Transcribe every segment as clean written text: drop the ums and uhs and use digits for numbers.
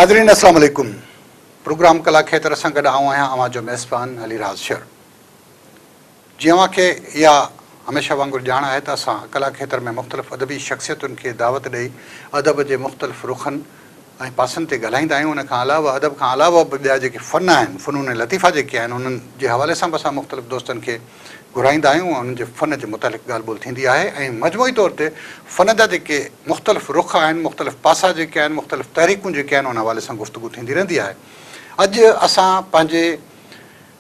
ناظرين اسلام عليڪم پروگرام ڪلا کيتر سان گڏ آئون آهيان اوهان جو ميزبان علي راز شر. جيئن اوهان کي اها هميشه وانگر ڄاڻ آهي ته اسان ڪلا کيتر ۾ مختلف ادبي شخصيتن کي دعوت ڏئي ادب جي مختلف رخن ۽ پاسن تي ڳالهائيندا آهيون ان کان علاوه ادب کان علاوه به ٻيا جيڪي فن آهن فنون لطيفه جيڪي آهن انهن جي حوالي سان به اسان مختلف دوستن کي گهرائيندا آهيون ۽ انهن جي فن جي متعلق ڳالهه ٻولهه ٿيندي آهي ۽ مجموعي طور تي فن جا جيڪي مختلف رخ آهن مختلف پاسا جيڪي آهن مختلف تحريڪون جيڪي آهن ان حوالي سان گفتگو ٿيندي رهندي آهي اڄ اسان پنهنجي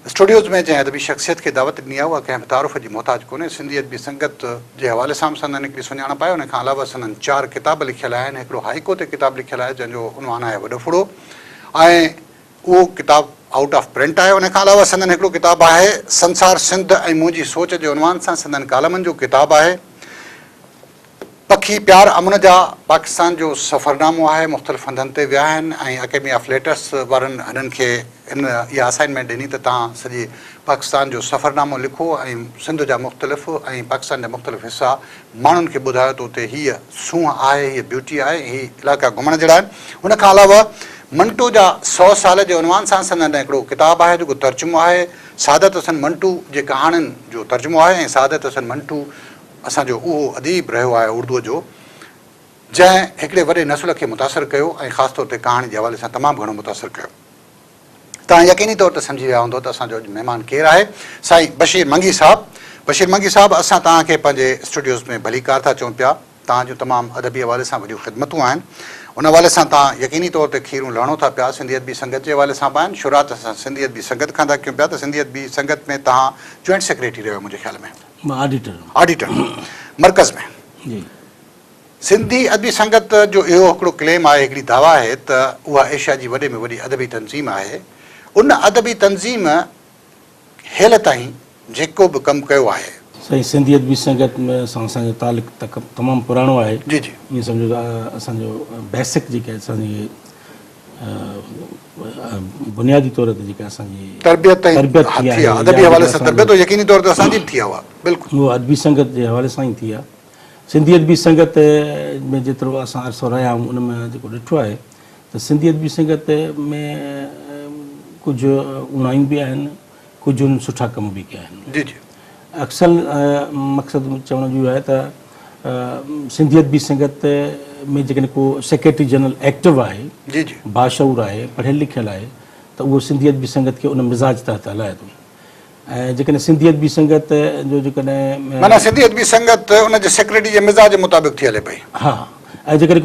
اسٽوڊيوز ۾ جنهن ادبي شخصيت کي دعوت ڏني آهي اها ڪنهن به تعارف جي محتاج ڪونهي. سنڌي ادبي سنگت جي حوالي سان به سندن هڪڙي سڃاڻپ آهي. ان کان علاوه سندن چار ڪتاب لکيل آهن. هڪڙو هائيڪو تي ڪتاب لکيل آهي جنهن جو عنوان آهي وڏڦڙو ۽ اهو ڪتاب آئوٽ آف پرنٽ آهي. ان کان علاوه سندن هڪڙو ڪتاب آهي سنسار سنڌ ۽ منهنجي سوچ جي عنوان سان سندن ڪالمن جو ڪتاب آهي. پکي پيار امن جا پاڪستان جو سفرنامو آهي، مختلف هنڌن تي ويا آهن ۽ اڪيڊمي آف ليٽرس وارن هنن کي ان اها اسائنمينٽ ڏني ته توهان سڄي پاڪستان جو سفرنامو لکو ۽ سنڌ جا مختلف ۽ پاڪستان جا مختلف حصا ماڻهن کي ٻڌايو ته اتي هيء سونهن آهي، هيء بيوٽي آهي ۽ هي علائقا گهمڻ جهڙا آهن. ان کان علاوه منٽو جا سئو سال جي عنوان سان سندن هڪڙو ڪتاب آهي جيڪو ترجمو آهي سعادت حسن منٽو جي ڪهاڻين جو ترجمو آهي ۽ سعادت حسن منٽو اسان جو اهو اديب رهيو آهي اردوء جو، جنهن هڪڙي وڏي نسل کي متاثر ڪيو ۽ خاص طور تي ڪهاڻي جي حوالي سان تمام گهڻو متاثر ڪيو. توهان يقيني طور تي سمجهي ويا هوندؤ ته اسان جو اڄ مهمان ڪير آهي. سائين بشير منگي صاحب. بشير منگي صاحب اسان توهان کي پنهنجي اسٽوڊيوز ۾ ڀليڪار ٿا چئون پيا. توهان جون تمام ادبي حوالي سان وڏيون خدمتون آهن. ان حوالي سان توهان يقيني طور تي کيرون لهڻو ٿا پيا. سنڌي ادبي سنگت جي حوالي سان به آهن. شروعات اسان سنڌي ادبي سنگت کان ٿا ڪيون پيا ته سنڌي ادبي سنگت ۾ توهان جوائنٽ سيڪريٽري رهيو منهنجي خيال ۾. مان آڊيٽر هئم. آڊيٽر مرڪز ۾. جي. سنڌي ادبي سنگت جو اهو هڪڙو ڪليم آهي، هڪڙي دعويٰ آهي ته اها ايشيا جي وڏي ۾ وڏي ادبي تنظيم آهي. ان ادبي تنظيم هيل تائين جيڪو به ڪم ڪيو آهي. سائين سنڌي ادبي سنگت ۾ سان اسان جو تعلق تمام پراڻو آهي. جي جي. ائين سمجهو ته اسان جو بيسڪ جيڪي اسان جي بنيادي طور تي جيڪا اسان جي تربيت تربيت ٿي آهي ادبي حوالي سان تربيت يقيني طور تي اسان جي به ٿي آهي بلڪل اهو ادبي سنگت جي حوالي سان ئي ٿي آهي سنڌي ادبي سنگت ۾ جيترو اسان عرصو رهيا آهيون ان ۾ جيڪو ڏٺو آهي ته سنڌي ادبي سنگت ۾ ڪجهه اوڻايون به آهن ڪجهه انهن سٺا ڪم به ڪيا آهن. جي جي. اصل مقصد چوڻ جو اهو آهي ته سنڌي ادبي سنگت ۾ جيڪڏهن ڪو سيڪريٽري جنرل ايڪٽو آهي، جي جي. باشعور آهي، پڙهيل لکيل آهي ته اهو سنڌي ادبي سنگت کي ان مزاج تحت هلائي ٿو ۽ جيڪڏهن سنڌي ادبي سنگت جو جيڪڏهن. معنيٰ سنڌي ادبي سنگت ان جي سيڪريٽري جي مزاج مطابق ٿي هلي پئي. ها ۽ جيڪڏهن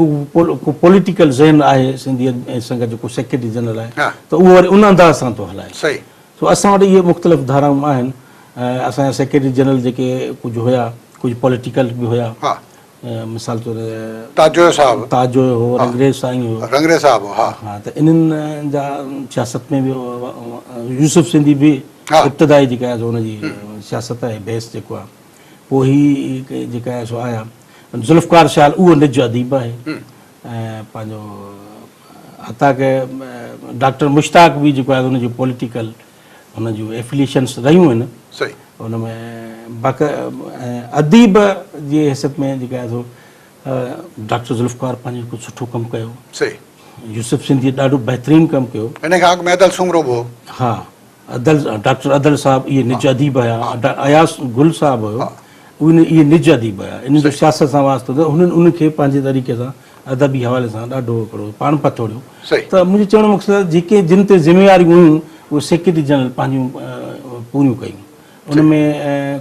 ڪو پوليٽيڪل ذهن آهي سنڌي ادبي سنگت جو ڪو سيڪريٽري جنرل آهي ته اهو وري ان انداز سان ٿو هلائي. صحيح. سو اسان وٽ اهي مختلف ڌارائون آهن ۽ اسان جا سيڪريٽري جنرل جيڪي ڪجهه هيا ڪجهه پوليٽيڪل به هيا مثال طور تاج جويو صاحب تاج جويو هو رنگريز سائين هيو رنگريز صاحب هو ها ها ته انهن جا سياست ۾ به يوسف سنڌي به ابتدائي جيڪا آهي سو ان جي سياست آهي بيس جيڪو آهي پوء هي جيڪا آهي سو آيا ذوالفقار سيال اهو نج اديب آهي ۽ پنهنجو حتيٰ ڪه ڊاڪٽر مشتاق به جيڪو آهي ان جو پوليٽيڪل هن جون افليشنس رهيون آهن صحيح ان ۾ باقي اديب جي حيثيت ۾ جيڪا آهي سو ڊاڪٽر ذوالفقار پنهنجو هڪ سٺو ڪم ڪيو صحيح يوسف سنڌي ڏاڍو بهترين ڪم ڪيو ان کان اڳ ۾ ادل سومرو به هو ها ادل ڊاڪٽر ادل صاحب اهي نج اديب هيا اياز گل صاحب هيو اهي نج اديب هيا انهن جو سياست سان واسطو ته هنن ان کي پنهنجي طريقي سان ادبي حوالي سان ڏاڍو هڪڙو پاڻ پتوڙيو ته منهنجو چوڻ جو مقصد آهي جيڪي جن تي ذميواريون هيون اهي سيڪريٽري جنرل پنهنجون پوريون ڪيون ان ۾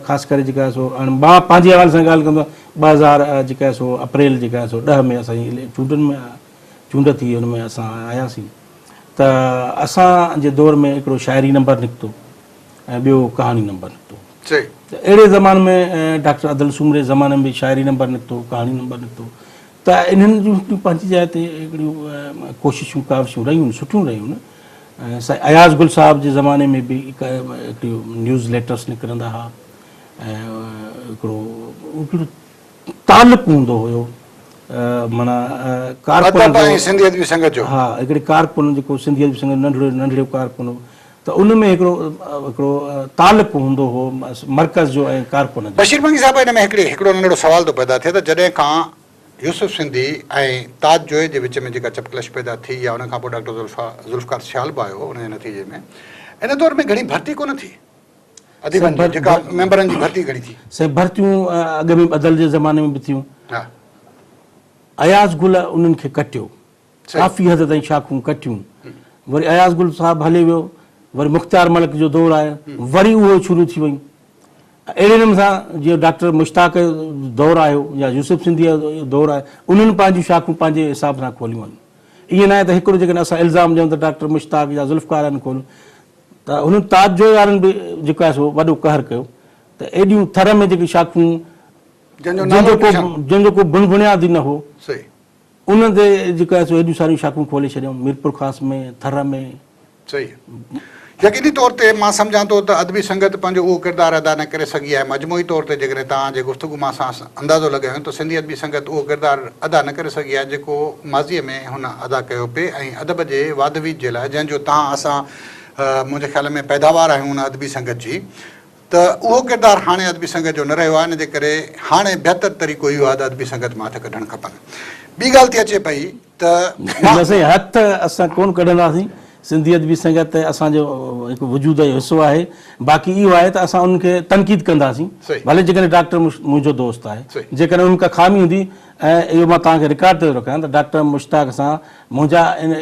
خاص ڪري جيڪا سو هاڻي مان پنهنجي حوالي سان ڳالهه ڪندو 2000 جيڪا سو اپريل جيڪا سو 10 ۾ اسان جي چونڊن ۾ چونڊ ٿي ان ۾ اسان آياسين ته اسان جي دور ۾ هڪڙو شاعري نمبر نڪتو ۽ ٻيو ڪهاڻي نمبر نڪتو. ته اهڙي زماني ۾ ڊاڪٽر ادل سومري زماني ۾ به شاعري نمبر نڪتو، ڪهاڻي نمبر نڪتو ته انهن جون هڪڙيون پنهنجي جاء تي هڪڙيون ڪوششون ڪاوشون رهيون سٺيون رهيون ۽ سائين اياز گل صاحب جي زماني ۾ به هڪڙيون نيوز ليٽرس نڪرندا هئا ۽ هڪڙو هڪڙو تعلق هوندو هيو معنيٰ ڪارڪن ادب ۽ سنڌي ادبي سنگت جو ها هڪڙي ڪارڪن جيڪو سنڌي ادبي سنگت ننڍڙو ننڍڙو ڪارڪن هو ته ان ۾ هڪڙو هڪڙو تعلق هوندو هو مرڪز جو ۽ ڪارڪن جو. بشير منگي صاحب ان ۾ هڪڙي هڪڙو ننڍڙو سوال ٿو پيدا ٿئي ته جڏهن کان يوسف سنڌي ۽ تاج جويي جي وچ ۾ جيڪا چپڪلش پيدا ٿي يا ان کان پوء ڊاڪٽر ذوالفقار سيال به آيو ان جي نتيجي ۾ ان دور ۾ گهڻي ڀرتي ڪونه ٿي اديبن جي جيڪا ميمبرن جي ڀرتي گهڻي ٿي. سائين ڀرتيون اڳ ۾ ادل جي زماني ۾ به ٿيون. اياز گل انهن کي ڪٽيو. ڪافي حد تائين شاخون ڪٽيون. وري اياز گل صاحب هلي ويو، وري مختيار ملڪ جو دور آيو، وري اهو شروع ٿي ويون. اهڙي نموني سان جيئن ڊاڪٽر مشتاق جو دور آيو يا يوسف سنڌيء جو دور آيو، انهن پنهنجون شاخون پنهنجي حساب سان کوليون آهن. ائين ناهي ته هڪڙو جيڪڏهن اسان الزام ڏيون ته ڊاڪٽر مشتاق يا ذوالفقار وارن کوليون ته هنن تاج جويي وارن به جيڪو آهي سو وڏو قهر ڪيو ته ايڏيون ٿر ۾ جيڪي شاخون جن جو ڪو بڻ بڻياد ئي نه هو. ان تي جيڪو آهي سو ايڏيون ساريون شاخون کولي ڇڏيائون ميرپورخاص ۾ ٿر ۾. صحيح. يقيني طور تي مان سمجهان ٿو ته ادبي سنگت پنهنجو اهو ڪردار ادا نه ڪري سگهي آهي. مجموعي طور تي جيڪڏهن توهان جي گفتگو مان اسان اندازو لڳايون ته سنڌي ادبي سنگت اهو ڪردار ادا نه ڪري سگهي آهي جيڪو ماضيء ۾ هن ادا ڪيو پئي ۽ ادب جي واڌ ويجهه جي لاء جنهن جو توهان اسان منهنجي خيال ۾ پيداوار آهيون ان ادبي سنگت جي ته اهو ڪردار هاڻي ادبي سنگت جو نه رهيو آهي ان جي ڪري هاڻي بهتر طريقو اهو آهي ته ادبي سنگت مان هٿ ڪڍڻ کپن. ٻي ڳالهه ٿي اچي پئي ته مان. نه سائين هٿ اسان ڪونه ڪڍنداسين، سنڌي ادبي سنگت اسان جو هڪ وجود جو حصو آهي، باقي اهو آهي ته اسان انهن کي تنقيد ڪنداسين، ڀلي جيڪڏهن ڊاڪٽر منهنجو دوست آهي، جيڪڏهن ان ۾ ڪا خامي هوندي ۽ اهو مان توهان کي رڪارڊ تي ٿو رکان ته ڊاڪٽر مشتاق سان منهنجا ان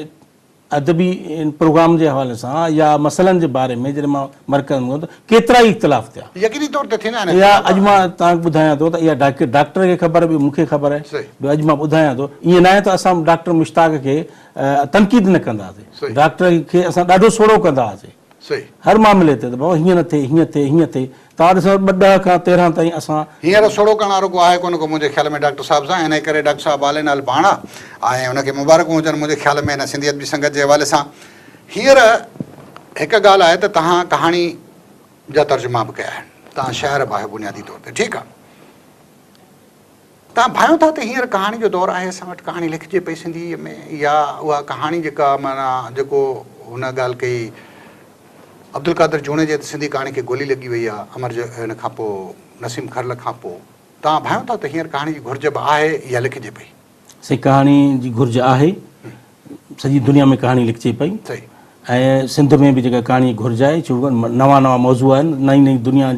ادبي پروگرام جي حوالي سان يا مسئلن جي باري ۾ جڏهن مان مرڪز ۾ هيم ته ڪيترائي اختلاف ٿيا. يقيني طور تي ٿيندا آهن اختلاف. اها اڄ مان توهان کي ٻڌايان ٿو ته اها ڊاڪٽر کي خبر ٻيو مون کي خبر آهي ٻيو اڄ مان ٻڌايان ٿو ائين ناهي ته اسان ڊاڪٽر مشتاق کي تنقيد نه ڪندا هئاسين ڊاڪٽر کي اسان ڏاڍو سوڙهو ڪندا هئاسين هر معاملي تي ته بابا هيئن نه ٿئي هيئن ٿئي هيئن ٿئي توهان ڏسو ٻه ڏهه کان 13 تائين اسان. هينئر سوڙهو ڪرڻ وارو ڪو آهي ڪونه ڪو منهنجي خيال ۾ ڊاڪٽر صاحب سان انهي ڪري ڊاڪٽر صاحب عالي نال پاڻ آ ۽ ان کي مبارڪون هجن منهنجي خيال ۾ هن سنڌي ادبي سنگت جي حوالي سان هينئر هڪ ڳالهه آهي ته توهان ڪهاڻي جا ترجما به ڪيا آهن توهان شاعر به آهيو بنيادي طور تي ٺيڪ آ توهان ڀانيو ٿا ته هينئر ڪهاڻي جو دور آهي اسان وٽ ڪهاڻي لکجي پئي سنڌيء ۾ يا اها ڪهاڻي جيڪا معنيٰ جيڪو هن ڳالهه ڪئي عبدالقادر جوڻيجي ته سنڌي ڪهاڻي کي گولي لڳي وئي آهي امر هن کان پوء نسيم کرل کان پوء توهان ڀانيو ٿا ته هينئر ڪهاڻي جي گهرج به آهي يا لکجي پئي؟ سائين ڪهاڻي جي گهرج آهي سڄي دنيا ۾ ڪهاڻي لکجي پئي ۽ سنڌ ۾ به جيڪا ڪهاڻي جي گهرج آهي ڇو نوان نوان موضوع آهن نئين نئين دنيا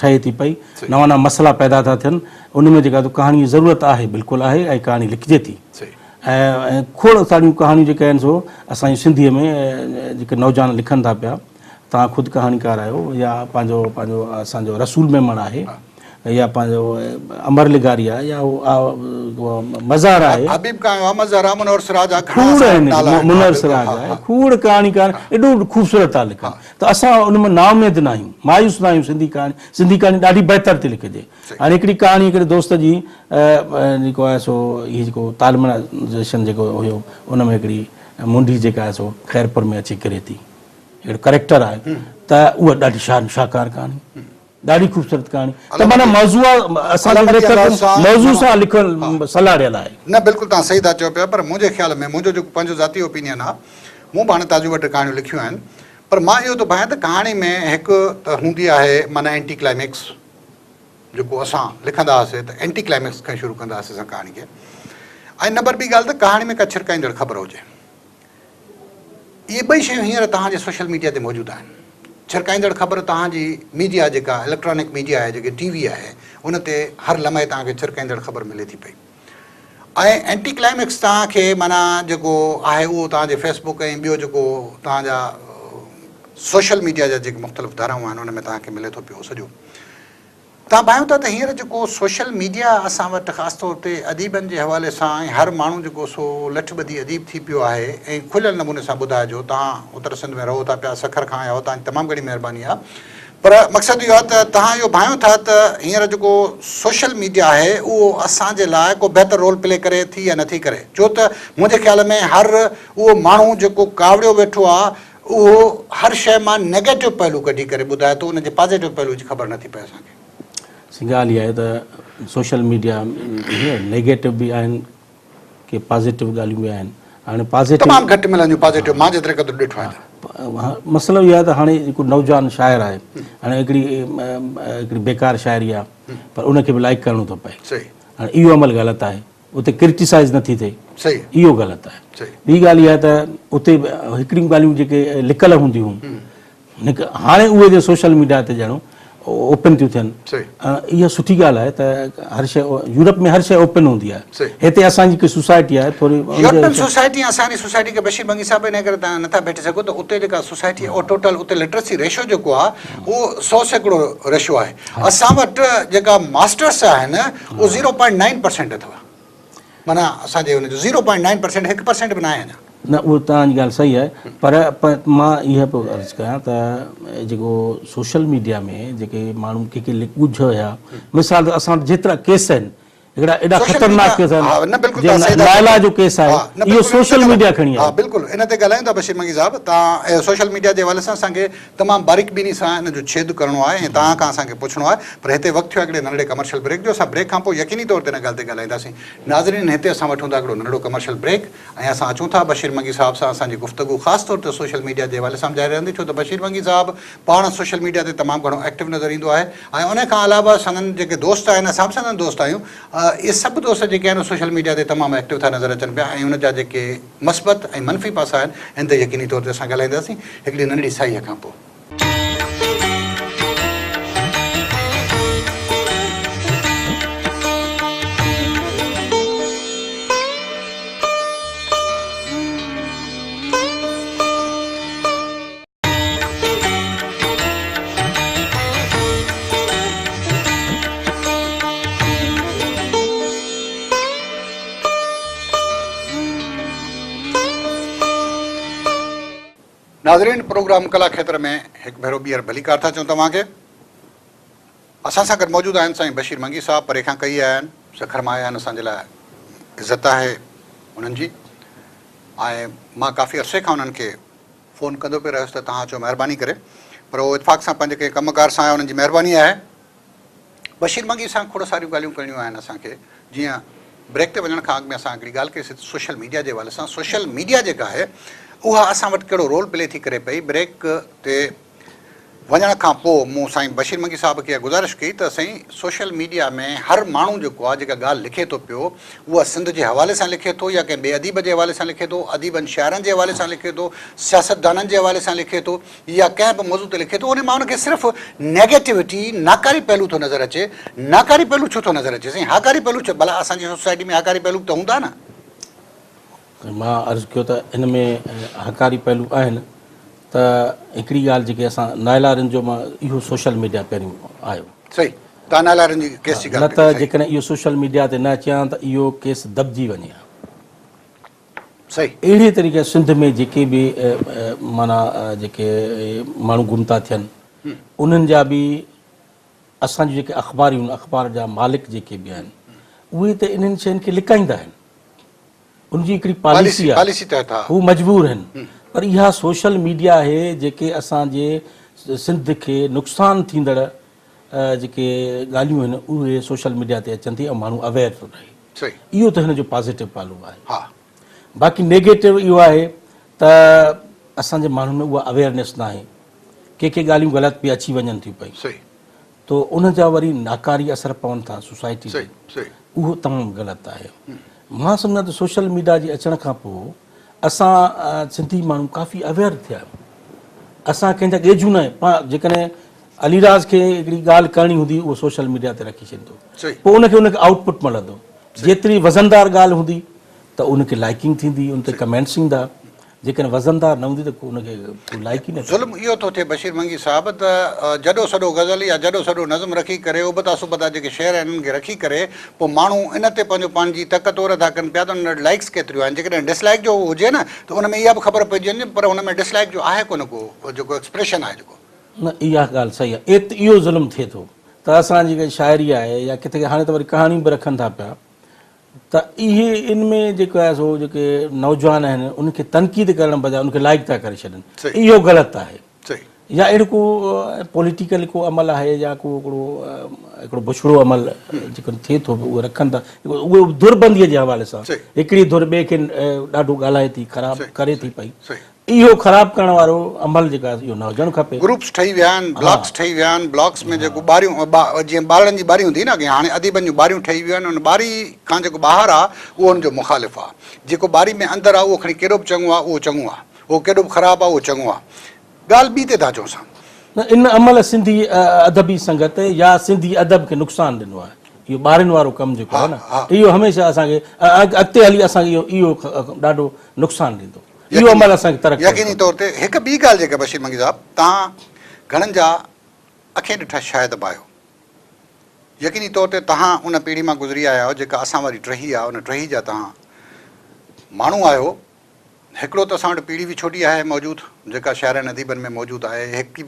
ٺهي ٿي پئي نوان نوان مسئلا پيدا ٿا ٿين ان ۾ جيڪا ڪهاڻي جي ضرورت آهي بلڪل آهي ۽ ڪهاڻي لکجي ٿي ۽ کوڙ ساريون ڪهاڻيون جيڪي آهن سو اسان جي سنڌيء ۾ جيڪي نوجوان لکن ٿا پيا توهان خود ڪهاڻيڪار آهيو يا پنهنجو پنهنجو اسان جو رسول ميمڻ آهي يا پنهنجو امر لغاري آهي يا مظهر آهي حبيب ڪانيو آهي مظهر آهي منور سراج آهي کوڙ آهن منور سراج آهي کوڙ ڪهاڻيڪار ايڏو خوبصورت ٿا لکن ته اسان ان مان نااميد نه آهيون مايوس نه آهيون سنڌي ڪهاڻي سنڌي ڪهاڻي ڏاڍي بهتر ٿي لکجي هاڻي هڪڙي ڪهاڻي هڪڙي دوست جي جيڪو آهي سو هي جيڪو تعليمائيزيشن جيڪو هيو ان ۾ هڪڙي منڍي جيڪا آهي سو خيرپور ۾ اچي ڪري ٿي اهڙو ڪريڪٽر آهي ته اها ڏاڍي شان شاهڪار ڪهاڻي ڏاڍي خوبصورت ڪهاڻي ته معنيٰ موضوع اسان جي موضوع سان لکيل سلهاڙيل آهي. نه بلڪل توهان صحيح ٿا چئو پيا پر منهنجي خيال ۾ منهنجو جيڪو پنهنجو ذاتي اوپينين آهي مون به هاڻي تازيون ٻه ٽي ڪهاڻيون لکيون آهن پر مان اهو ٿو ڀانيان ته ڪهاڻي ۾ هڪ ته هوندي آهي معنيٰ اينٽي ڪلائميڪس جيڪو اسان لکندا هئاسي ته اينٽي ڪلائميڪس کان شروع ڪندا هئاسي اسان ڪهاڻي کي ۽ نمبر ٻي ڳالهه ته ڪهاڻي ۾ ڪا ڇرڪائيندڙ خبر هجي. اهي ٻئي شيون هينئر توهان جي سوشل ميڊيا تي موجود آهن. ڇرڪائيندڙ خبر توهان جي ميڊيا جيڪا اليڪٽرانڪ ميڊيا آهي جيڪي ٽي وي آهي ان تي هر لمحي توهان کي ڇرڪائيندڙ خبر ملي ٿي پئي ۽ اينٽي ڪلائميڪس توهان کي معنيٰ جيڪو آهي اهو توهان جي فيس بڪ ۽ ٻيو جيڪو توهان جا سوشل ميڊيا جا جيڪي مختلف ڌارائون آهن ان ۾ توهان کي ملي ٿو پيو سڄو. توهان ڀانيو ٿا ته هينئر جيڪو سوشل ميڊيا اسان وٽ خاص طور تي اديبن جي حوالي سان ۽ هر ماڻهو جيڪو سو لٺ ٻڌي اديب ٿي پيو آهي ۽ کليل نموني سان ٻڌائجو توهان اتر سنڌ ۾ رهو ٿا پيا سکر کان آيا آهيو توهان جي تمام گهڻي مهرباني آهي پر مقصد اهو آهي ته توهان اهو ڀانيو ٿا ته هينئر جيڪو سوشل ميڊيا آهي اهو اسان جي لاء ڪو بهتر رول پلي ڪري ٿي يا نٿي ڪري ڇو ته منهنجي خيال ۾ هر اهو ماڻهو جيڪو ڪاوڙيو ويٺو آهي اهو هر شيء مان نيگيٽو پهلو ڪڍي ڪري ٻڌائي ٿو ان جي پازيٽو پهلو جي خبر نٿي پئي اسان کي. سائين ڳالهه اها آهي ته سوشل ميڊيا نيگيٽو به آهن ڪي پازيٽو ڳالهيون به آهن هاڻي پازيٽو تمام گهٽ ملنديون پازيٽو مان جيتري قدر ڏٺو آهي ته. مسئلو اهو آهي ته هاڻي جيڪو نوجوان شاعر آهي هاڻي هڪڙي هڪڙي بيڪار شاعري آهي پر ان کي به لائيڪ ڪرڻو ٿو پئي صحيح هاڻي اهو عمل غلط آهي. اتي ڪرٽيسائز نٿي ٿئي اهو غلط آهي. ٻي ڳالهه اها آهي ته اتي هڪڙيون ڳالهيون جيڪي لڪل هونديون هيون هاڻي اهي جي سوشل ميڊيا تي ڄڻو اوپن ٿيون ٿين. اها سٺي ڳالهه آهي ته هر شيء يورپ ۾ هر شيء اوپن هوندي آهي. هتي اسان جي سوسائٽي آهي ٿوري يورپين سوسائٽي ۽ اسان جي سوسائٽي کي بشير منگي صاحب انهي ڪري توهان نٿا ڀيٽي سگهو ته اتي جيڪا سوسائٽي آهي اهو ٽوٽل اتي لٽرسي ريشو جيڪو آهي اهو 100% ريشو آهي. اسان وٽ جيڪا ماسٽرس آهن اهو زيرو پوائنٽ نائن پرسينٽ اٿو. معنيٰ اسان جي ان جو زيرو پوائنٽ نائن پرسينٽ هڪ پرسينٽ به ناهي اڃا. نه اهو توهان جي ڳالهه صحيح آهي پر مان اها پيو عرض ڪيان ته جيڪو سوشل ميڊيا ۾ جيڪي ماڻهو ڪي ڪي ڳجهه هيا مثال ته اسان وٽ جيترا ڪيس آهن هڪڙا ايڏا خطرناڪ ڪيس آهن جيئن نائلا جو ڪيس آهي اهو سوشل ميڊيا کڻي آيو. ها بلڪل ان تي ڳالهايون ٿا بشير منگي صاحب توهان سوشل ميڊيا جي حوالي سان اسان کي تمام باريڪ بيني سان ان جو ڇيد ڪرڻو آهي ۽ توهان کان اسان کي پڇڻو آهي پر هتي وقت ٿيو آهي هڪڙي ننڍڙي ڪمرشل بريڪ جو اسان بريڪ کان پوء يقيني طور تي ان ڳالهه تي ڳالهائينداسين. ناظرين هتي اسان وٺون ٿا هڪڙو ننڍڙو ڪمرشل بريڪ ۽ اسان اچون ٿا بشير منگي صاحب سان اسان جي گفتگو خاص طور تي سوشل ميڊيا جي حوالي سان به جاري رهندي ڇو ته بشير منگي صاحب پاڻ سوشل ميڊيا تي تمام گهڻو ايڪٽو نظر ايندو آهي ۽ ان کان علاوه سندن جيڪي دوست آهن اسان به سندن دوست آهيون اهي سڀ دوست جيڪي آهن سوشل ميڊيا تي تمام ايڪٽو ٿا نظر اچن پيا ۽ ان جا جيڪي مثبت ۽ منفي پاسا آهن ان تي يقيني طور تي اسان ڳالهائينداسين هڪڙي ننڍڙي ساهيء کان پوء. ناظرين پروگرام ڪلا کيتر ۾ هڪ ڀيرو ٻيهر ڀليڪار ٿا چئون توهان کي. اسان سان گڏ موجود آهن سائين بشير منگي صاحب پري کان ڪهي آيا آهن سکر مان آيا آهن اسان جي لاء عزت آهي انهن جي ۽ مان ڪافي عرصي کان انهن کي فون ڪندو پئي رهيس ته توهان اچو مهرباني ڪري پر هو اتفاق سان پنهنجي ڪنهن ڪم ڪار سان آيا انهن جي مهرباني آهي. بشير منگي سان کوڙ ساريون ڳالهيون ڪرڻيون آهن اسان کي جيئن بريڪ تي وڃڻ کان اڳ ۾ اسان هڪڙي ڳالهه ڪئي سي ته سوشل ميڊيا جي حوالي سان سوشل ميڊيا جيڪا آهي اها اسان وٽ ڪهڙو رول پلي ٿي ڪري پئي بريڪ تي وڃڻ کان پوء مون سائين بشير منگي صاحب کي اها گذارش ڪئي ته سائين سوشل ميڊيا ۾ هر ماڻهو جيڪو آهي جيڪا ڳالهه لکي ٿو پيو اها سنڌ جي حوالي سان لکي ٿو يا ڪنهن ٻئي اديب جي حوالي سان لکي ٿو، اديبن شاعرن جي حوالي سان لکي ٿو، سياستدانن جي حوالي سان لکي ٿو يا ڪنهن به موضوع تي لکي ٿو ان مان ان کي صرف نيگيٽوٽي، ناڪاري پهلو ٿو نظر اچي، ناڪاري پهلو ڇو ٿو نظر اچي سائين هاڪاري پهلو ڇو ڀلا اسان جي سوسائٽي ۾ هاڪاري پهلو به ته هوندا نه. مان عرض ڪيو ته ان ۾ هاڪاري پهلو آهن ته هڪڙي ڳالهه جيڪي اسان نائلا رند جو مان اهو سوشل ميڊيا پهريون آيو. صحيح تان نائلا رند جي ڪيس جي ڳالهه نه ته جيڪڏهن اهو سوشل ميڊيا تي نه اچي ها ته اهو ڪيس دٻجي وڃي ها. صحيح. اهڙي طريقي سنڌ ۾ جيڪي به معنيٰ جيڪي ماڻهو گم ٿا ٿين انهن جا به اسان جون جيڪي اخباريون اخبار جا مالڪ جيڪي به آهن اهي ته انهن شين کي لڪائيندا آهن. ان جي هڪڙي پاليسي آهي هو مجبور آهن پر اها سوشل ميڊيا آهي جيڪي اسان جي سنڌ کي نقصان ٿيندڙ جيڪي ڳالهيون آهن اهي سوشل ميڊيا تي اچن ٿي ۽ ماڻهو اويئر ٿو رهي اهو ته هن جو پازيٽو پهلو آهي باقي نيگيٽو اهو آهي ته اسان جي ماڻهن ۾ اها اويئرنيس ناهي ڪي ڪي ڳالهيون غلط به اچي وڃن ٿيون پئي تو ان جا وري ناڪاري اثر پون ٿا سوسائٽي تي اهو تمام غلط آهي مان سمجهان ٿو سوشل ميڊيا جي اچڻ کان پوء اسان سنڌي ماڻهو ڪافي اويئر ٿيا آهيون اسان ڪنهن جا ڳيجهون نه آهيون پاڻ جيڪڏهن علي راز کي هڪڙي ڳالهه ڪرڻي هوندي اهو سوشل ميڊيا تي رکي ڇڏيندو پوء ان کي ان کي آئوٽ پٽ ملندو جيتري وزندار ڳالهه هوندي ته ان کي لائڪنگ ٿيندي ان تي ڪمينٽس ايندا جيڪڏهن وزندار نه هوندي ته ڪو ان کي ڪو لائق ئي نه ڪندو. ظلم اهو ٿو ٿئي بشير منگي صاحب ته جڏو سڏو غزل يا جڏو سڏو نظم رکي ڪري ابتا سبتا جيڪي شعر آهن انهن کي رکي ڪري پوء ماڻهو ان تي پنهنجو پنهنجي تڪ تور ٿا ڪن پيا ته انهن وٽ لائيڪس ڪيتريون آهن جيڪڏهن ڊس لائيڪ جو هجي نه ته ان ۾ اها به خبر پئجي وڃي پر ان ۾ ڊس لائيڪ جو آهي ڪونه ڪو جيڪو ايڪسپريشن آهي جيڪو. نه اها ڳالهه صحيح آهي اهو ظلم ٿئي ٿو ته اسان جي جيڪا شاعري آهي يا ڪٿي هاڻي ته وري ڪهاڻيون به رکن ٿا پيا ته اهي ان ۾ جيڪو آهي سو جيڪي نوجوان آهن انهن کي تنقيد ڪرڻ بجاء ان کي لائيڪ ٿا ڪري ڇڏن اهو غلط آهي يا اهڙو ڪو پوليٽيڪل ڪو عمل آهي يا ڪو هڪڙو هڪڙو بڇڙو عمل جيڪو ٿئي ٿو اهو رکن ٿا اهو ڌر بندي جي حوالي سان هڪڙي ڌر ٻئي کي ڏاڍو ڳالهائي ٿي خراب ڪري ٿي پئي. اهو خراب ڪرڻ وارو عمل جيڪو آهي اهو نه هجڻ کپي. گروپس ٺهي ويا آهن، بلاڪس ٺهي ويا آهن، بلاڪس ۾ جيڪو ٻاريون جيئن ٻارڙن جي ٻاري هوندي هئي نه اڳي هاڻي اديبن جون ٻاريون ٺهي ويون آهن ان ٻاري کان جيڪو ٻاهر آهي اهو ان جو مخالف آهي جيڪو ٻاري ۾ اندر آهي اهو کڻي ڪيڏو به چڱو آهي اهو چڱو آهي اهو ڪيڏو به خراب آهي اهو چڱو آهي ڳالهه ٻي تي ٿا اچون اسان. نه ان عمل سنڌي ادبي سنگت يا سنڌي ادب کي نقصان ڏنو آهي اهو ٻارين وارو ڪم جيڪو آهي نه اهو هميشه اسان کي اڳتي هلي اسان کي اهو ڏاڍو نقصان ڏيندو اهو عمل اسان کي ترڪ ڪرڻو يقيني طور تي هڪ ٻي ڳالهه جيڪا بشير منگي صاحب توهان گهڻن جا اکين ڏٺا شاهد به آهيو يقيني طور تي توهان ان پيڙهي مان گذري آيا آهيو جيڪا اسان واري ٽهي آهي ان ٽهي جا توهان ماڻهو آهيو هڪڙو ته اسان وٽ پيڙهي وڇوٽي آهي موجود جيڪا شاعرن اديبن ۾ موجود آهي هڪ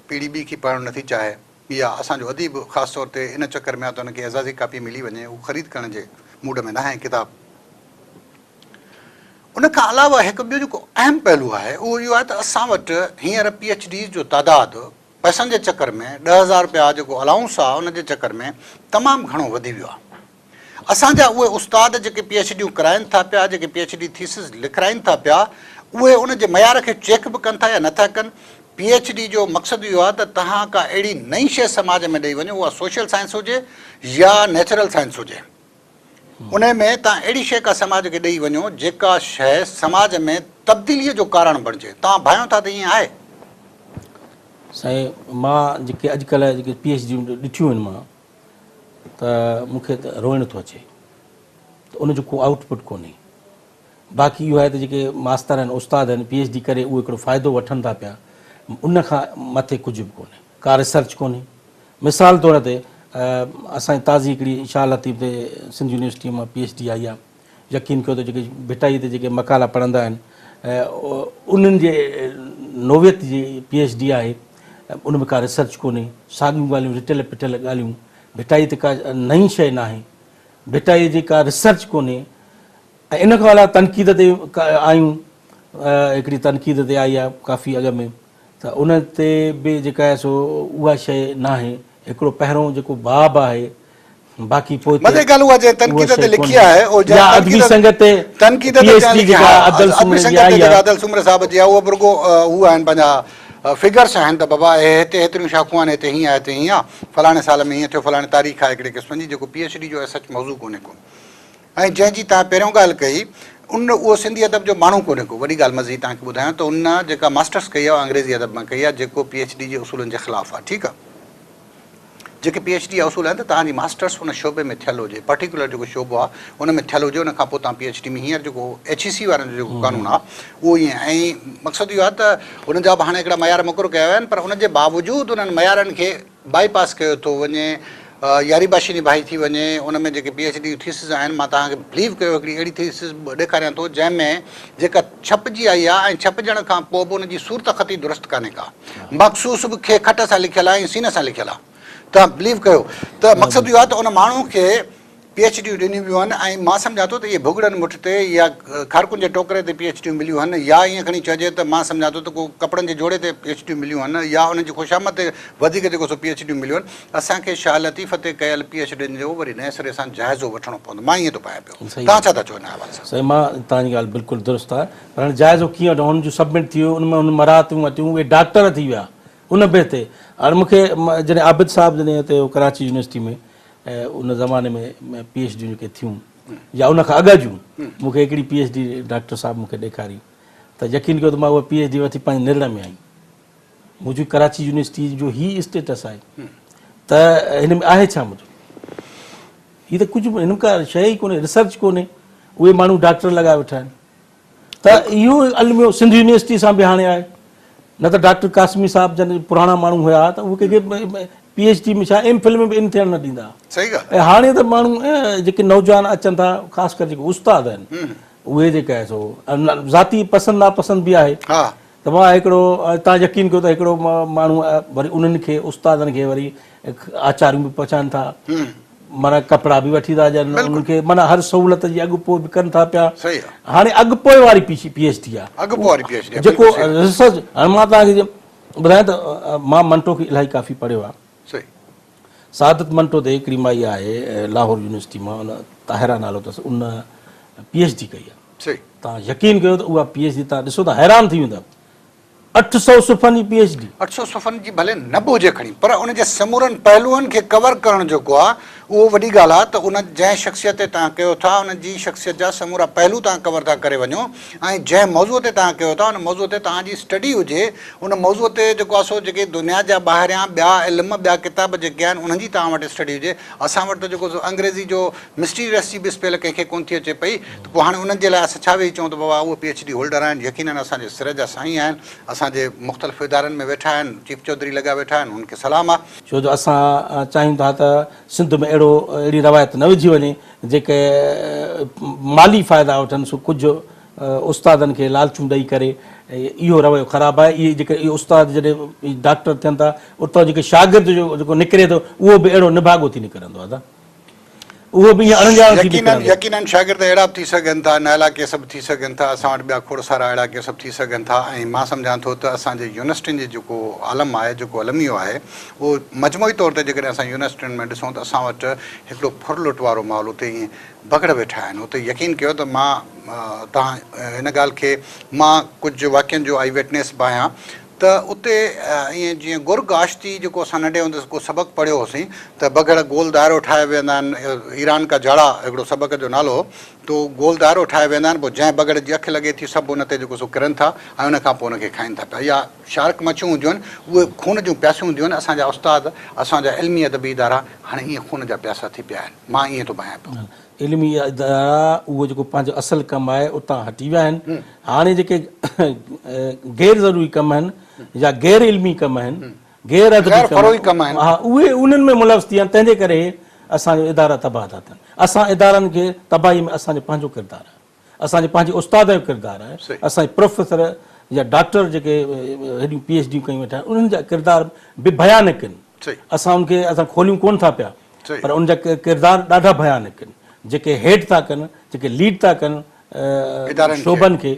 پيڙهي ٻي کي پڙهڻ نٿي چاهي يا اسان جو اديب خاص طور تي ان چڪر ۾ آهي ته ان کي اعزازي ڪاپي ملي وڃي هو خريد ڪرڻ جي موڊ ۾ ناهي ڪتاب ان کان علاوه هڪ ٻيو جيڪو اهم پهلو آهي اهو اهو آهي ته اسان وٽ هينئر پي ايڇ ڊيز جو تعداد پئسن جي چڪر ۾ 10,000 رپيا جيڪو الائونس آهي ان جي چڪر ۾ تمام گهڻو وڌي ويو آهي. اسان جا اهي استاد جيڪي پي ايڇ ڊيون ڪرائين ٿا پيا، جيڪي پي ايڇ ڊي ٿيسز لکرائين ٿا پيا، اهي ان جي معيار کي چيڪ به ڪن ٿا يا نٿا ڪن؟ پي ايڇ ڊي جو مقصد اهو آهي ته توهان ڪا اهڙي نئين شيء سماج ۾ ڏئي وڃو، اها سوشل سائنس هجي يا نيچرل سائنس هجي. انهي ۾ توهان اهڙي شيء ڪا سماج کي ڏئي وڃو، جيڪا شيء سماج ۾ تبديليء جو ڪارڻ بڻجي. توهان ڀانئيو ٿا ته ائين آهي؟ سائين مان جيڪي اڄڪلهه جيڪي پي ايڇ ڊيون ڏٺيون آهن مان ته مون کي ته روئڻ ٿو اچي ته ان جو ڪو آئوٽ پٽ ڪونهي. باقي اهو آهي ته جيڪي ماستر آهن استاد آهن پي ايڇ ڊي ڪري اهو هڪڙو فائدو وٺن ٿا پيا ان کان مٿي ڪجهه به ڪونهي ڪا ريسرچ ڪونهي. مثال طور تي اسان جي تازي هڪڙي شاهه لطيف تي سنڌ يونيورسٽيء مان پي ايڇ ڊي آئي آهي يقين ڪيو ته جيڪي ڀٽائي تي جيڪي مقالا پڙهندا آهن انهن جي نوعيت جي پي ايڇ ڊي آهي ان ۾ ڪا ريسرچ ڪونهي، ساڳيون ڳالهيون رٽيل پٽيل ڳالهيون، ڀٽائي تي ڪا نئين شيء ناهي، ڀٽائي جي ڪا ريسرچ ڪونهي ۽ ان کان علاوه تنقيد تي آيون هڪڙي تنقيد تي آئي آهي ڪافي اڳ ۾ ته ان تي به جيڪا آهي سو اها شيء ناهي، هڪڙو پهريون جيڪو باب آهي باقي پوء مزي ڳالهه اها جنهن تنقيد تي لکي آهي اهو جنهن ادبي سنگت تي تنقيد تي جنهن لکي آهي ادبي سنگت تي جيڪا ادل سومري صاحب جي آهي اهو به رڳو هو آهن پنهنجا فگرس آهن ته بابا هتي هيتريون شاخون آهن هتي هيئن آهي هتي هيئن آهي فلاڻي سال ۾ هيئن ٿيو فلاڻي تاريخ آهي هڪڙي قسم جي جيڪو پي ايڇ ڊي جو ايز سچ موضوع ڪونهي ڪو ۽ جنهن جي توهان پهريون ڳالهه ڪئي ان اهو سنڌي ادب جو ماڻهو ڪونهي ڪو وڏي ڳالهه مزي توهان کي ٻڌايان ته ان جيڪا ماسٽرس ڪئي آهي اها انگريزي ادب مان ڪئي آهي جيڪو پي ايڇ ڊي جي اصولن جي خلاف آهي ٺيڪ آهي جيڪي پي ايڇ ڊي جا اصول آهن ته توهان جي ماسٽرس ان شعبي ۾ ٿيل هجي، پرٽيڪيولر جيڪو شعبو آهي ان ۾ ٿيل هجي ان کان پوء توهان پي ايڇ ڊي ۾ هينئر جيڪو ايڇ اي سي وارن جو جيڪو قانون آهي اهو ائين ۽ مقصد اهو آهي ته انهن جا به هاڻي هڪڙا معيار مقرر ڪيا ويا آهن پر ان جي باوجود انهن معيارن کي بائي پاس ڪيو ٿو وڃي ياري باشي نڀائي ٿي وڃي ان ۾ جيڪي پي ايڇ ڊي جون ٿيسز آهن مان توهان کي بليو ڪيو هڪڙي اهڙي ٿيسز ڏيکاريان ٿو جنهن ۾ جيڪا ڇپجي آئي آهي ۽ ڇپجڻ کان پوء به ان جي صورتخطي درست ڪانهي ڪا. مخصوص به کي کٽ سان لکيل آهي ۽ سين سان لکيل آهي. توهان بليو ڪيو ته مقصد اهو آهي ته ان ماڻهو کي پي ايڇ ڊيون ڏنيون ويون آهن ۽ مان سمجهان ٿو ته اهي ڀڳڙن مٺ تي يا کارڪن جي ٽوڪري تي پي ايڇ ڊيون مليون آهن يا ائين کڻي چئجي ته مان سمجهان ٿو ته ڪو ڪپڙن جي جوڙي تي پي ايڇ ڊيون مليون آهن يا انهن جي خوشامد تي وڌيڪ جيڪو سو پي ايڇ ڊيون مليون آهن. اسان کي شاهه لطيف تي ڪيل پي ايڇ ڊين جو وري نئين سري سان جائزو وٺڻو پوندو. مان ائين ٿو پايان پيو. توهان ڇا ٿا چئو ان حوالي سان؟ سائين مان توهان جي ڳالهه بلڪل درست آهي. پر هاڻي جائزو ڪيئن وٺون هن جون سبمٽ ٿي ويو ان ۾ هن مراعتون ورتيون اهي ڊاڪٽر ٿي ويا ان به تي هاڻي مون کي جڏهن عابد صاحب جڏهن هتي ڪراچي يونيورسٽي ۾ ان زماني ۾ پي ايڇ ڊيون جيڪي ٿيون يا ان کان اڳ جون مون کي هڪڙي پي ايڇ ڊي ڊاڪٽر صاحب مون کي ڏيکاري ته يقين ڪيو ته مان اها پي ايڇ ڊي وٺي پنهنجي نرڙ ۾ آئي منهنجي ڪراچي يونيورسٽي جو هي اسٽيٽس آهي ته هن ۾ آهي ڇا منهنجو هي ته ڪجهه به هن ۾ ڪا شيء ئي ڪونهي ريسرچ ڪونهي اهي ماڻهو ڊاڪٽر لڳا ويٺا آهن ته اهو الميو سنڌ يونيورسٽي سان به هاڻي آهي نه ته ڊاڪٽر قاسمي صاحب جن پراڻا ماڻهو هيا ته اهي ڪنهن کي پي ايڇ ڊي ۾ ڇا ايم فل ۾ به ان ٿيڻ نه ڏيندا صحيح ڳالهه ۽ هاڻي ته ماڻهو جيڪي نوجوان اچن ٿا خاص ڪري جيڪي استاد آهن اهي جيڪا آهي سو ذاتي پسند ناپسند به آهي ها ته مان هڪڙو تان يقين ڪيو ته هڪڙو ماڻهو وري انهن کي استادن کي وري آچاريون به پهچائن ٿا معنيٰ ڪپڙا به وٺي ٿا ڏين انهن کي معنيٰ هر سهولت جي اڳ پوء به ڪن ٿا پيا هاڻي اڳ پوء واري پي ايڇ ڊي آهي اڳ پوء واري پي ايڇ ڊي جيڪو ريسرچ هاڻي مان توهان کي ٻڌايان ته مان منٽو کي الاهي ڪافي پڙهيو آهي سعادت منٽو تي هڪڙي مائي آهي لاهور يونيورسٽي مان ان طاهره نالو اٿس ان پي ايڇ ڊي ڪئي آهي توهان يقين ڪيو ته اها پي ايڇ ڊي توهان ڏسو ته حيران ٿي ويندا. 800 صفحن جي پي ايڇ ڊي. 800 صفحن جي ڀلي نه به هجي کڻي پر ان جي سمورن پهلوئن کي ڪور ڪرڻ جيڪو آ اهو وڏي ڳالهه آ ته ان جنهن شخصيت تي توهان ڪيو ٿا ان جي شخصيت جا سمورا پهلو توهان ڪور ٿا ڪري وڃو ۽ جنهن موضوع تي توهان ڪيو ٿا ان موضوع تي توهان جي اسٽڊي هجي ان موضوع تي جيڪو آ سو جيڪي دنيا جا ٻاهريان ٻيا علم ٻيا ڪتاب جيڪي آهن انهن جي توهان وٽ اسٽڊي هجي اسان وٽ ته جيڪو سو انگريزي جو مسٽيريس جي به اسپيل ڪنهن کي ڪونه ٿي اچي پئي ته پوء هاڻي انهن جي لاء اسان ڇا ويهي چئون ته بابا اهي پي ايڇ ڊي هولڊر آهن، يقينن اسان جي سر جا سائين آهن، اسان جي مختلف ادارن ۾ ويٺا آهن، چيف چوڌري لڳا ويٺا آهن، انهن کي سلام آ. ڇو جو اسان چاهيون ٿا ته سنڌ ۾ اهڙو اهڙي روايت نه وجهي وڃي جيڪي مالي فائدا وٺن سو ڪجهه استادن کي لالچون ڏئي ڪري اهو رويو خراب آهي اهي جيڪي اهي استاد جڏهن ڊاڪٽر ٿين ٿا اتان جيڪي شاگرد جو جيڪو نڪري ٿو اهو به اهڙو نڀاڳو ٿي نڪرندو آهي ته اهو به ائين اڻڄاڻ ٿي يقينن يقينن شاگرد اهڙا به ٿي سگهن ٿا، نااهلا ڪيس به ٿي سگهن ٿا، اسان وٽ ٻيا کوڙ سارا اهڙا ڪيس به ٿي سگهن ٿا ۽ مان سمجهان ٿو ته اسان جي يونيورسٽين جي جيڪو عالم آهي، جيڪو الميو آهي اهو مجموعي طور تي جيڪڏهن اسان يونيورسٽين ۾ ڏسون ته اسان وٽ هڪڙو ڦر لٽ وارو ماحول اتي ائين بگهڙ ويٺا آهن اتي يقين ڪيو ته مان توهان هن ڳالهه کي مان ڪجهه واقعن جو آئي وٽنيس به آهيان ته اتي ائين جيئن گرگ آشتي جيڪو اسان ننڍي هوندي ڪو سبق پڙهيو هوسين ته بگهڙ گول دائرو ٺاهي ويهندا آهن ايران ڪا جاڙا هڪڙو سبق جو نالو هو ته گول دائرو ٺاهي ويهندا آهن پوء جنهن بگهڙ جي اک لڳي ٿي سڀ ان تي جيڪو سو ڪرن ٿا ۽ ان کان پوء ان کي کائين ٿا پيا يا شارڪ مڇيون هونديون آهن اهي خون جون پياسيون هونديون آهن اسان جا استاد اسان جا علمي ادبي ادارا هاڻي ائين خون جا پياسا ٿي پيا آهن مان ائين ٿو ڀانيان پيو. علمي ادارا اهو جيڪو پنهنجو اصل ڪم آهي اتان هٽي ويا آهن هاڻي جيڪي غير ضروري ڪم آهن يا غير علمي ڪم آهن غير ادبي ڪم آهن ها اهي انهن ۾ ملوث ٿي ويا آهن تنهن جي ڪري اسان جو ادارا تباهه ٿا ٿين اسان ادارن کي تباهي ۾ اسان جو پنهنجو ڪردار آهي اسان جي پنهنجي استاد جو ڪردار آهي اسان جي پروفيسر يا ڊاڪٽر جيڪي هيڏيون پي ايڇ ڊيون ڪيون ويٺا آهن انهن جا ڪردار به ڀيانڪ آهن اسان ان کي اسان کوليون ڪون ٿا پيا پر ان جا ڪردار ڏاڍا ڀيانڪ آهن جيڪي هيڊ ٿا ڪن جيڪي ليڊ ٿا ڪن شعبن کي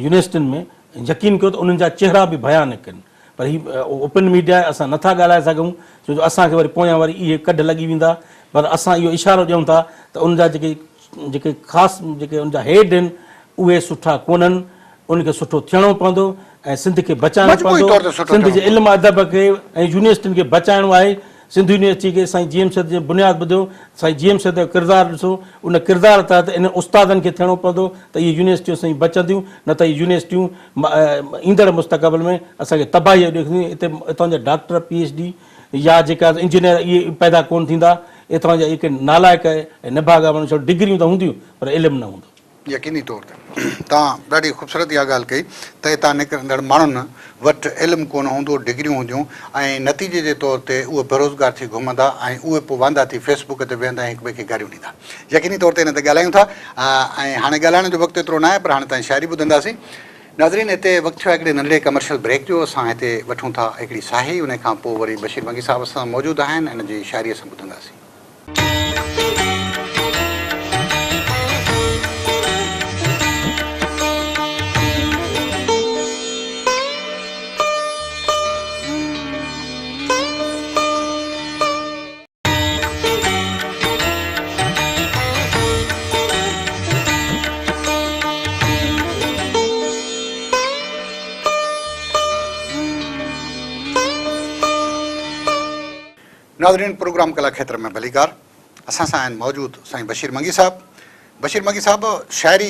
يونيورسٽين ۾ يقين ڪيو ته انهن جا چهرا به ڀيانڪ آهن پر هي اوپن ميڊيا آهي اسان نٿا ڳالهائي سگهون ڇو جو اسان کي وري پويان وري اهي ڪڍ لڳي ويندا پر اسان اهو اشارو ڏيون ٿا ته ان جا جيڪي جيڪي خاص جيڪي ان جا هيڊ آهن اهي سٺا ڪونهن ان کي سٺو ٿيڻو پوندو ۽ سنڌ کي بچائڻو پوندو سنڌ جي علم ادب کي ۽ يونيورسٽين کي بچائڻو آهي سنڌ يونيورسٽي کي سائين جي ايم سيد جي بنياد ٻڌو سائين جي ايم سيد جو ڪردار ڏسو ان ڪردار تحت انهن استادن کي ٿيڻو پوندو ته اهي يونيورسٽيون سائين بچنديون نه ته اهي يونيورسٽيون ايندڙ مستقبل ۾ اسان کي تباهي ڏيکارينديون اتي اتان جا ڊاڪٽر پي ايڇ ڊي يا جيڪا انجنيئر اهي پيدا ڪونه ٿيندا اتان جا جيڪي نالائق ۽ نڀاڳا ماڻهو ڇو ڊگريون ته هونديون پر علم نه هوندو. يقيني طور تي توهان ڏاڍي خوبصورت اها ڳالهه ڪئي ته هتان نڪرندڙ ماڻهن وٽ علم ڪونه هوندو، ڊگريون هونديون ۽ نتيجي جي طور تي اهي بيروزگار ٿي گهمندا ۽ اهي پوء واندا ٿي فيس بڪ تي ويهندا ۽ هڪٻئي کي گاريون ڏيندا. يقيني طور تي ان تي ڳالهايون ٿا ۽ هاڻي ڳالهائڻ جو وقت ايترو ناهي پر هاڻي توهان شاعري ٻڌنداسين. ناظرين هتي وقت ٿيو آهي هڪڙي ننڍڙي ڪمرشل بريڪ جو اسان هتي وٺون ٿا هڪڙي ساهي انهي کان پوء وري بشير منگي صاحب اسان سان موجود آهن ان جي شاعري اسان ٻڌنداسين. ناظرين پروگرام ڪلا کيتر ۾ ڀليڪار اسان سان آهن موجود سائين بشير منگي صاحب بشير منگي صاحب شاعري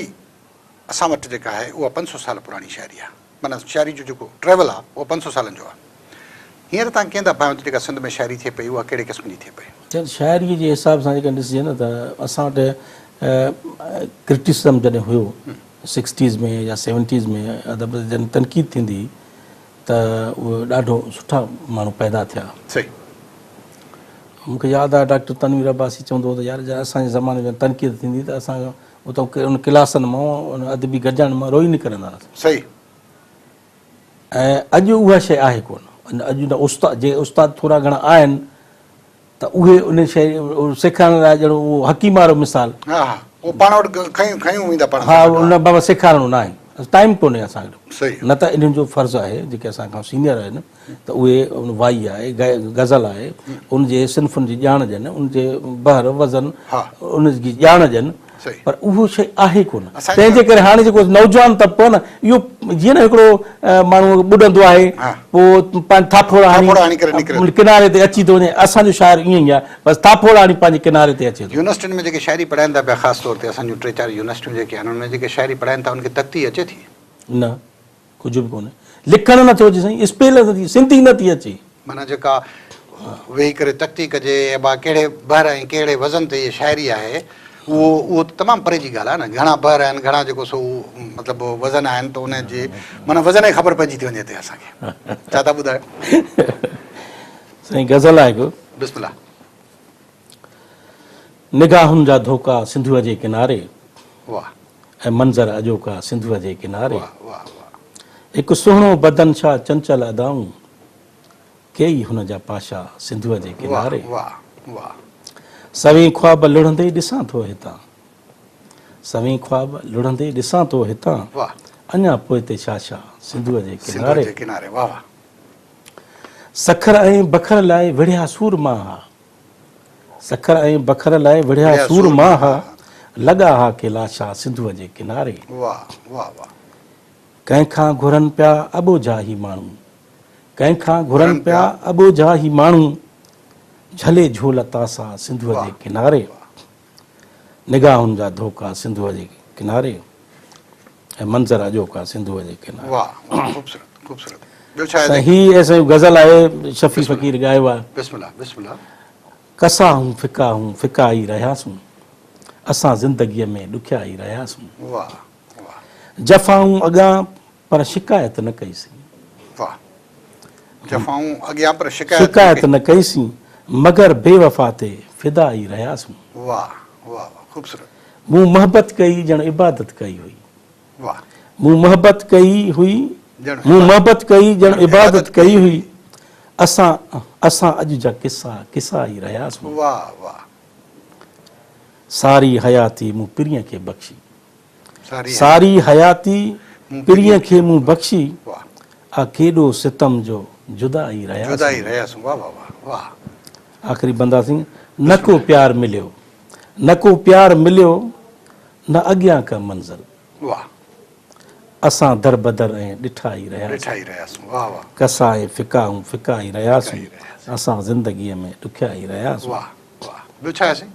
اسان وٽ جيڪا آهي اها 500 سال پراڻي شاعري آهي معنيٰ شاعري جو جيڪو ٽريول آهي اهو 500 سالن جو آهي هينئر تان ڪيئن ٿا ڀانيو ته جيڪا سنڌ ۾ شاعري ٿئي پئي اها ڪهڙي قسم جي ٿئي پئي؟ چئن شاعري جي حساب سان جيڪڏهن ڏسجي نه ته اسان وٽ ڪرٽيسزم جڏهن هيو سڪسٽيز ۾ يا سيونٽيز ۾ ادب تي جڏهن تنقيد ٿيندي هئي ته اهي ڏاڍو سٺا ماڻهو پيدا ٿيا. صحيح. مون کي ياد آهي ڊاڪٽر تنوير عباسي چوندو هو ته يار جڏهن اسان جي زماني ۾ تنقيد ٿيندي ته اسان اتان ان ڪلاسن مان ان ادبي گڏجاڻين مان روئي نڪرندا هئاسين. صحيح. ۽ اڄ اها شيء آهي ڪونه. اڄ نه استاد جي استاد ٿورا گهڻا آهن ته اهي ان شيء سيکارڻ لاء ڄڻ اهو حڪيم وارو مثال. ها ها اهو پاڻ وٽ کنيون کنيون ويندا پاڻ ها نه بابا سيکارڻو نه آهي ٽائيم ڪونهي اسان وٽ. صحيح. نه ته انهن جو فرض آهي جيڪي اسان کان سينيئر آهن ته اهي وائي آهي غزل آهي ان جي صنفن جي ڄاڻ ڏين ان جي بحر وزن ان جي ڄاڻ ڏين. پر اهو شيء آهي ڪونه. تنهن جي ڪري هاڻي جيڪو نوجوان طبقو آهي نه اهو جيئن نه هڪڙو ماڻهو ٻڏندو آهي پوء پنهنجي ٿاڦوڙا هڻي ڪناري تي اچي ٿو وڃي، اسان جو شاعر ائين ئي آهي بس ٿاڦوڙا هڻي پنهنجي ڪناري تي اچي ٿو. يونيورسٽين ۾ جيڪي شاعري پڙهائين ٿا پيا خاص طور تي اسان جون ٽي چار يونيورسٽيون جيڪي آهن انهن ۾ جيڪي شاعري پڙهائين ٿا ان کي تختي اچي ٿي؟ نه ڪجهه به ڪونهي. لکڻ نه ٿو اچي سائين، اسپيل نه ٿي، سنڌي نه ٿي اچي. معنيٰ جيڪا ويهي ڪري تختي ڪجي يا ڪهڙي بحر ۽ ڪهڙي وزن تي هيء شاعري آهي اهو اهو ته تمام پري جي ڳالهه آهي نه. گهڻا بحر آهن، گهڻا جيڪو سو مطلب وزن آهن ته ان جي معنيٰ وزن جي خبر پئجي ٿي وڃي هتي اسان کي. ڇا ٿا ٻڌايو؟ سائين غزل آهي هڪ. بسم الله. نگاهن جا ڌوڪا سنڌوء جي ڪناري. واه. ۽ منظر اڄوڪا سنڌوء جي ڪناري. واه واه واه. هڪ سهڻو بدن ڇا چنچل ادائون. ڪيئي هن جا پاشا سنڌوء جي ڪناري. واه واه واه. سوين خواب لڙهندي ڏسان ٿو هتان. سوين خواب لڙهندي ڏسان ٿو هتان. واه. اڃا پوئتي ڇا ڇا سنڌوء جي ڪناري. سنڌوء جي ڪناري واه واه. سکر ۽ بکر لاء وڙهيا سورما ها. سکر ۽ بکر لاء وڙهيا سورما ها. لڳا ها ڪي لاشا سنڌوء جي ڪناري. واه واه واه. ڪنهن کان گهرن پيا اٻوجها هي ماڻهو. ڪنهن کان گهرن پيا اٻوجها هي ماڻهو. جهلي جهول تاسا سنڌوء جي ڪناري. نگاهن جا ڌوڪا سنڌوء جي ڪناري. ۽ منظر اڄوڪا سنڌوء جي ڪناري. واه واه خوبصورت خوبصورت ٻيو ڇا آهي سائين هي سائين غزل آهي شفيع فقير ڳايو آهي. بسم الله بسم الله. ڪسا هون ڦڪا هون ڦڪا ئي رهياسون اسان زندگيء ۾ ڏکيا ئي رهياسون. واه واه. جفائون اڳيان پر شڪايت نه ڪئي سين. واه جفائون اڳيان پر شڪايت نه ڪئي سين مگر بي وفا تي فدا ئي رهياسون. واه واه واه خوبصورت. مون محبت ڪئي ڄڻ عبادت ڪئي هئي. واه. مون محبت ڪئي هئي مون محبت ڪئي ڄڻ عبادت ڪئي هئي. اسان اسان اڄ جا قصا قصا ئي رهياسون. واه واه. ساري حياتي مون پرينء کي بخشي. ساري حياتي پرينء کي مون بخشي. آ ڪيڏو ستم جو جدا ئي رهياسون. جدا ئي رهياسون واه واه واه واه. آخري بندا سين نه ڪو پيار مليو. نه ڪو پيار مليو نه اڳيان ڪا منزل. واه. اسان دربدر ۽ ڏٺا ئي رهياسون. ڏٺا ئي رهياسون واه واه. ڪسا ۽ ڦڪا هون ڦڪا ئي رهياسون. اسان زندگيء ۾ ڏکيا ئي رهياسون. واه واه ٻيو ڇا آهي سائين؟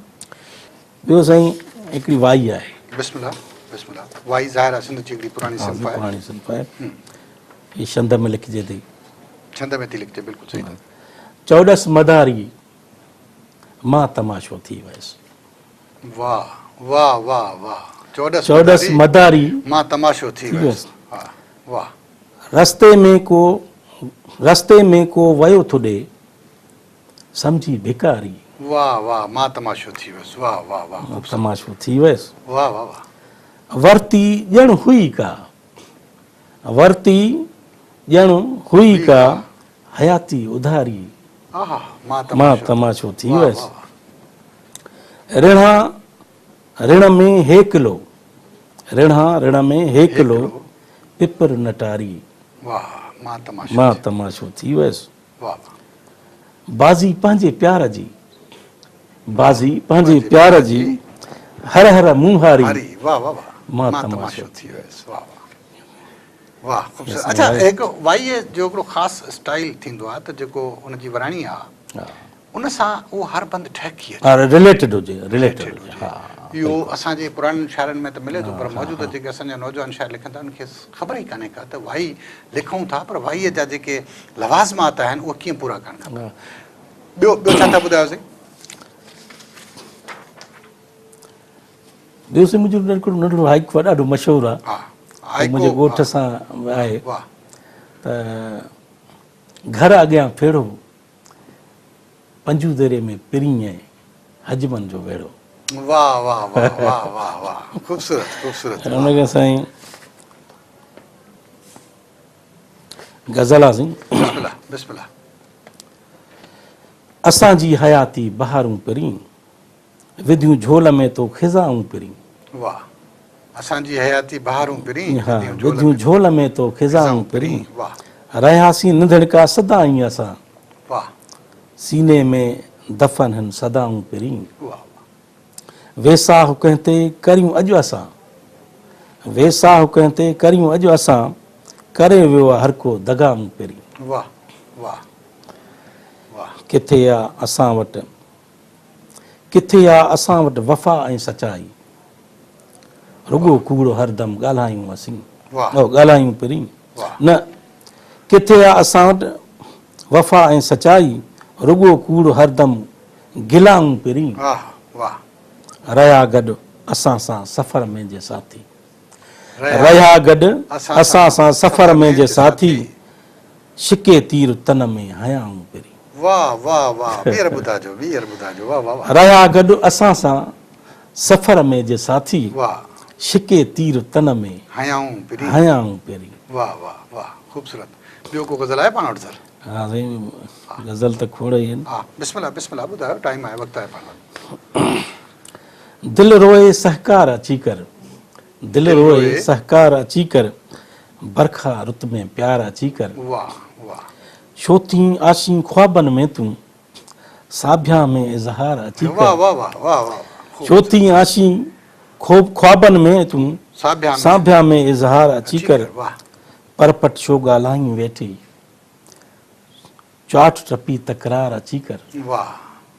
ٻيو سائين هڪڙي وائي آهي. بسم الله بسم الله وائي ظاهر آهي سنڌ جي هڪڙي پراڻي صنف آهي. پراڻي صنف آهي. هي ڇند ۾ لکجي ٿي. ڇند ۾ ٿي لکجي بلڪل صحيح. چوڏس مداري مان تماشو ٿي ويس. واه واه واه واه چوڏس چوڏس مداري مان تماشو ٿي ويس واه واه. رستي ۾ ڪو رستي ۾ ڪو ويو ٿو ڏي سمجهي ڀڪاري. واه واه مان تماشو ٿي ويس واه واه واه خوبصورت. تماشو ٿي ويس. واه واه واه. ورتي ڄڻ هئي ڪا ورتي ڄڻ هئي ڪا حياتي اڌاري. مان تماشو ٿي ويس. رڙهان رڻ ۾ هيڪلو، رڙهان رڻ ۾ هيڪلو، پپر نه ٽاري. مان تماشو ٿي ويس. بازي پنهنجي پيار جي، بازي پنهنجي پيار جي، هر هر مون هاري. مان تماشو ٿي ويس. واه خوبصورت اڇا هڪ وائيء جو هڪڙو خاص اسٽائيل ٿيندو آهي ته جيڪو ان جي وراڻي آهي ان سان اهو هر بند ٺهڪي اچي ها رليٽيڊ هجي رليٽيڊ هجي ها اهو اسان جي پراڻن شاعرن ۾ ته ملي ٿو پر موجوده جيڪي اسان جا نوجوان شاعر لکن ٿا ان کي خبر ئي ڪانهي ڪا ته وائي لکون ٿا پر وائيء جا جيڪي لوازمات آهن اهي ڪيئن پورا ڪرڻ کپن ٻيو ٻيو ڇا ٿا ٻڌايو سائين؟ ٻيو سائين منهنجو هڪڙو ننڍڙو هائيڪو آهي ڏاڍو مشهور آهي منهنجي ڳوٺ سان آهي ته گهر اڳيان ڦيڙهو پنجو ديري ۾ پرينء حجمن جو ويڙهو. واه واه واه واه واه واه خوبصورت خوبصورت. ان کان سائين غزل آ سائين. بسم الله بسم الله. اسان جي حياتي بهارون پرين. وڌيون جهول ۾ تو خزائون پرين. واه اسان جي حياتي بهارون پرين. وڌيون جهول ۾ تو خزائون پرين. رهياسين ننڌڻڪا سدائين اسان. واه سيني ۾ دفن هن صدائون پرين. واه. ويساهه ڪنهن تي ڪريون اڄ اسان. ويساهه ڪنهن تي ڪريون اڄ اسان، ڪري ويو آ هرڪو دغا مون پرين. واه واه واه. ڪٿي آ اسان وٽ ڪٿي آ اسان وٽ وفا ۽ سچائي، رڳو ڪوڙ هر دم ڳالهايون اسين، ڳالهايون پرين. نه ڪٿي آ اسان وٽ وفا ۽ سچائي، رڳو ڪوڙ هر دم گلائون پرين. رهيا گڏ اسان سان سفر ۾ جي ساٿي. رهيا گڏ اسان سان سفر ۾ جي ساٿي. شڪي تير تن ۾ هنيائون پرين. واه واه واه ٻيهر ٻڌاجو ٻيهر ٻڌاجو واه واه واه. رهيا گڏ اسان سان سفر ۾ جي ساٿي. شڪي تير تن ۾ هنيائون پرين. هنيائون پرين. واه واه واه خوبصورت ٻيو ڪو غزل آهي پاڻ وٽ سر؟ ها سائين غزل ته کوڙ ئي آهن. ها بسم الله بسم الله ٻڌايو ٽائيم آهي وقت آهي پاڻ وٽ. دل روئي سهڪار اچي ڪر. دل روئي سهڪار اچي ڪر. برکا رت ۾ پيار اچي ڪر. واه واه. ڇو ٿين آشين خوابن ۾ تون. ساڀيان ۾ اظهار اچي ڪر. واه واه واه واه واه. ڇو ٿين آشين خوابن ۾ تون. ساڀيان ۾ اظهار اچي ڪر. پرپٺ ڇو ڳالهائين ويٺي. چاٽ ٽپي تڪرار اچي ڪر. واه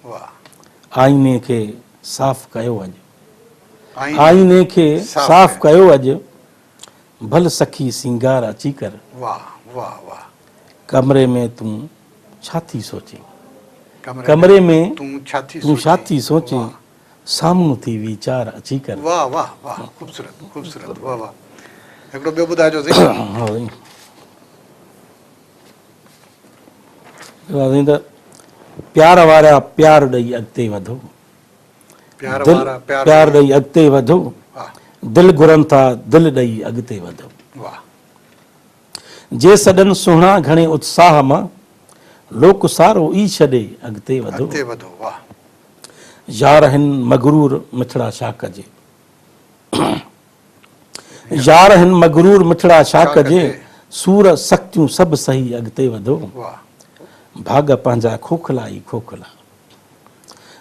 واه. آئيني کي صاف ڪيو اڄ. آئيني کي صاف ڪيو اڄ. ڀل سکي سينگار اچي ڪر. واه واه واه. ڪمري ۾ تون ڇا ٿي سوچين. ڪمري ۾ تون ڇا ٿي سوچين. سامهون ٿي ويچار اچي ڪر. واه واه واه خوبصورت خوبصورت واه واه هڪڙو ٻيو ٻڌائجو سائين. سائين ته پيار وارا پيار ڏئي اڳتي وڌو. پيار ڏئي اڳتي وڌو. دل گهرن ٿا دل ڏئي اڳتي وڌو. جي سڏن سهڻا گهڻي اتساهه مان لوڪ سارو ئي ڇڏي اڳتي وڌو. يار هن مغرور مٺڙا ڇا ڪجي. يار هن مغرور مٺڙا ڇا ڪجي. سور سختيون سڀ سهي اڳتي وڌو. ڀاڳ پنهنجا کوکلا ئي کوکلا.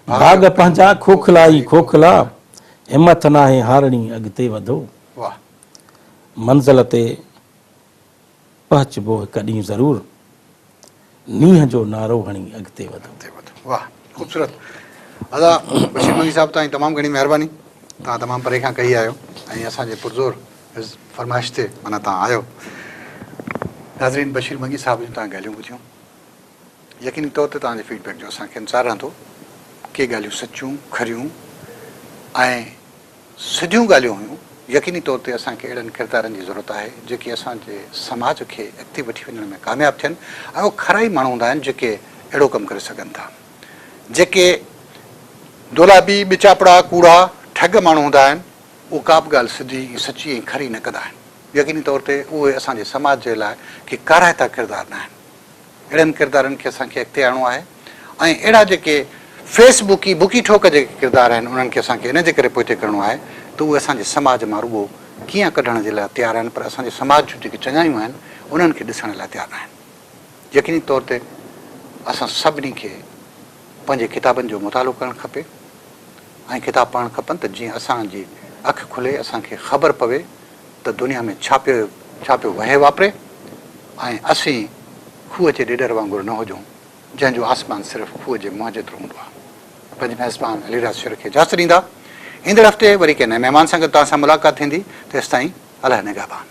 ڀاڳ پنهنجا کوکلا ئي کوکلا. همٿ ناهي هارڻي اڳتي وڌو. منزل تي پهچبو هڪ ڏينهن ضرور. نينهن جو نعرو هڻي اڳتي وڌو. اڳتي وڌو واه خوبصورت ادا بشير منگي صاحب توهان جي تمام گهڻي مهرباني توهان تمام پري کان ڪهي آيو ۽ اسان جي پرزور فرمائش تي معنيٰ توهان آيو ناظرين بشير منگي صاحب جون توهان ڳالهيون ٻڌيون يقيني طور تي توهان جي فيڊ بيڪ جو اسان کي انتظار رهندو ڪي ڳالهيون سچيون کريون ۽ سڌيون ڳالهيون هيون، يقيني طور تي اسان کي اهڙن ڪردارن جي ضرورت آهي جيڪي اسان جي سماج کي اڳتي وٺي وڃڻ ۾ ڪامياب ٿين ۽ اهي کرا ئي ماڻهو هوندا آهن جيڪي اهڙو ڪم ڪري سگهن ٿا. جيڪي دولابي، ٻچاپڙا، ڪوڙا، ٺڳ ماڻهو هوندا آهن اهي ڪا به ڳالهه سڌي ۽ سچي ۽ کري نه ڪندا آهن. يقيني طور تي اهي اسان جي سماج جي لاء ڪي ڪارائتا ڪردار نه آهن. اهڙن ڪردارن کي اسان کي اڳتي آڻڻو آهي ۽ اهڙا جيڪي فيس بڪي بڪي ٺوڪ جيڪي ڪردار آهن انهن کي اسان کي ان جي ڪري پوئتي ڪرڻو آهي ته اهي اسان جي سماج مان رڳو ڪيئن ڪڍڻ جي لاء تيار آهن پر اسان جي سماج جون جيڪي چڱايون آهن انهن کي ڏسڻ لاء تيار ناهن. يقيني طور تي اسان سڀني کي پنهنجي ڪتابن جو مطالعو ڪرڻ کپي ۽ ڪتاب پڙهڻ کپن ته جيئن اسان جي اک کلي اسان کي خبر پوي ته دنيا ۾ ڇا پيو ڇا پيو وهي واپري ۽ اسين کوهه جي ڏيڏر وانگر نه هجون جنهن جو آسمان صرف کوهه جي منهن جيترو هوندو آهي. پنهنجي ميزبان علي راز شر کي اجازت ڏيندا. ايندڙ هفتي وري ڪنهن نئين مهمان سان گڏ توهان سان ملاقات ٿيندي تيستائين الله نگهبان.